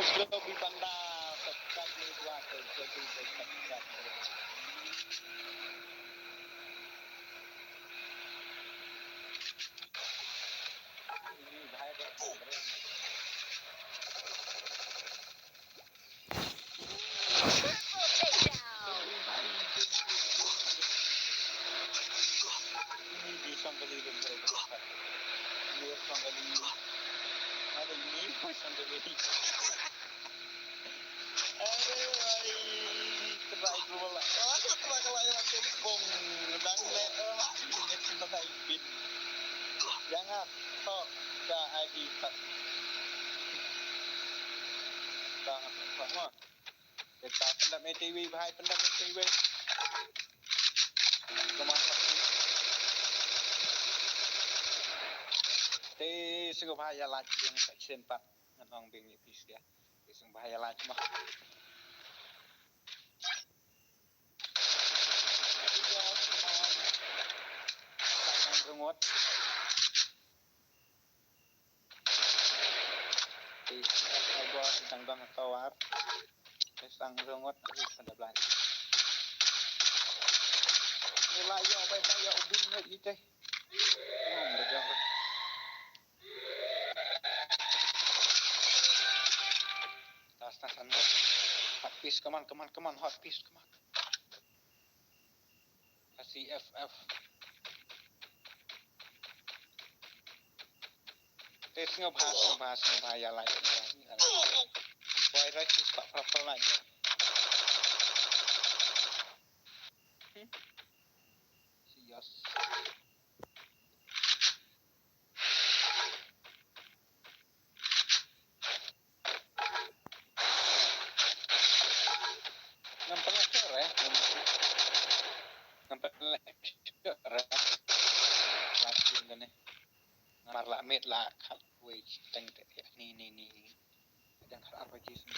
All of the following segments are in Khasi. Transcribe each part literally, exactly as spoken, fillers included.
Slow bi panda, subscribe ni dua ke, jadi subscribe. Ini bahaya deh. Triple takedown. Ini di sangkali deh, bro. Ini sangkali. Ada ini sangkali. Aduh, ai, try dulu lah. Kalau aku try kalau yang macam bong, dang le, eh, ini kita naik pin. Jangan, tok, dah, ai, di, tak. Dah, tak, mah. Kita pendam A T W, bahai pendam A T W. Come on, Sakti. Te, sungguh bahaya lagi yang tak sempat. Ngan ong bing ni pis dia. Iseng bahaya lah cuma. Rengot. Ti, ai ba tang dang kawar. Iseng rengot, ai pada belai. Ni lah ya, bai bai ya, ubin ngai ite. Hmm, dah jauh. Tas, tas, anu. Hot piece, come on, come on, come on, hot piece, come on. C F F. Te sngewbha, sngewbha, sngewbha, ïa like, ïa like. Boy, right, is pak purple like, ya. Hmm. Serious. Ngam pynleh shuh re. Ngam pynleh shuh re. Last game kane. Namar la miet la khat wei teng te ni ni ni. Dang khat arphew ji sni.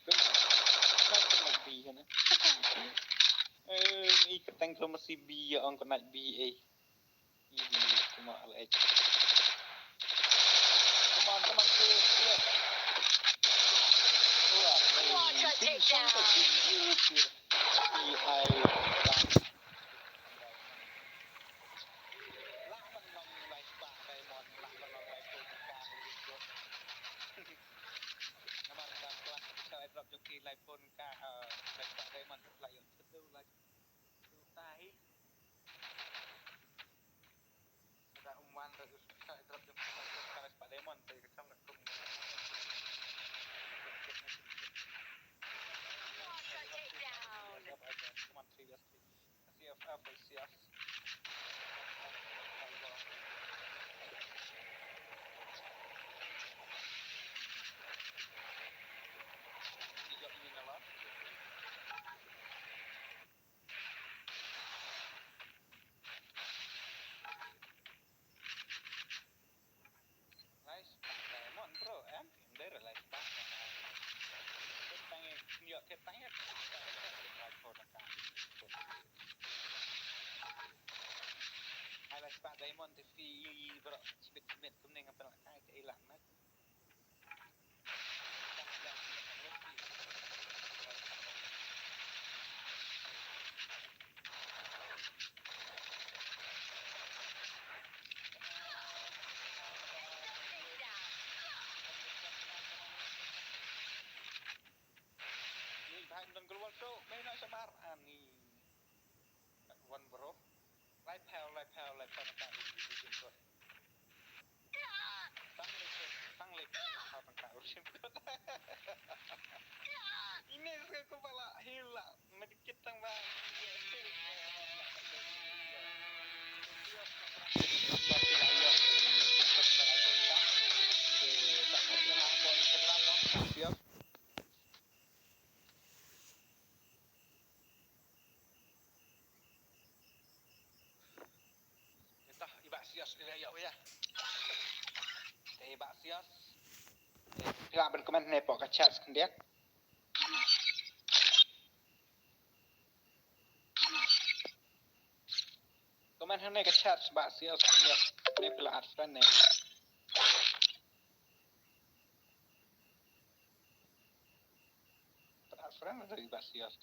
Kynmaw, kynmaw bi kane. Eh, i ka teng kynmaw si bi ïa ong kynmaw bi eh. Come on, come on, please, please. Wah, quadra takedown. Ada umwan da us ka drop jong ka ka spah diamond da ka chong ka kum. Come on, three versus three. C F F, C F F. Lai spah diamond, bro, em? Em dei re lai spah. Tang ïa, ïa, tang ïa. Ai lai spah diamond te phi, bro, chibit chibit kumne ngam pynleh kai te ilang na. Ni bhai, don global show, main na shamar ani. One bro. Lai phew, lai phew, lai phew na ka ri ri ri ri. Tang le, tang le, tang ka ri ri. Ine se ko bala hila, medikit tang ba. Ito, i Bah Sios, ila ïa, ïa. Te i Bah Sios. Phi lah ban comment ne pok ka chat khyndiat. Comment Hangne ka chat ba sales ne phi la add friend ne. Phi la add friend ne ba sales.